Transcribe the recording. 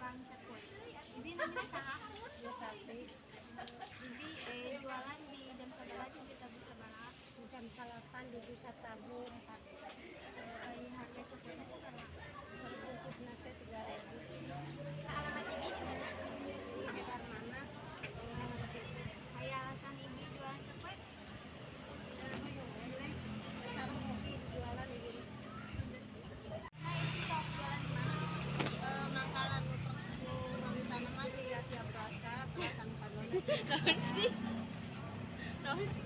Tukang cekut. Bibi namanya saha? Ya, tapi Bibi jualan di jam sabaraha jeung ditabuh sabaraha? Jam 9 dugi ka tabuh 4. Harga cekutnya sabaraha? Bungkusna teh 3.000. Alamat Ibi di mana? Di Hegarmanah. Aya alasan Ibi jualan cekut? Sareng hobi jualan ibu. Nah, Ibi sok jualan di mana? Mangkalan nu ngawitan mah di Asia Plaza, Plaza Pagone. Naon sih? Naon sih?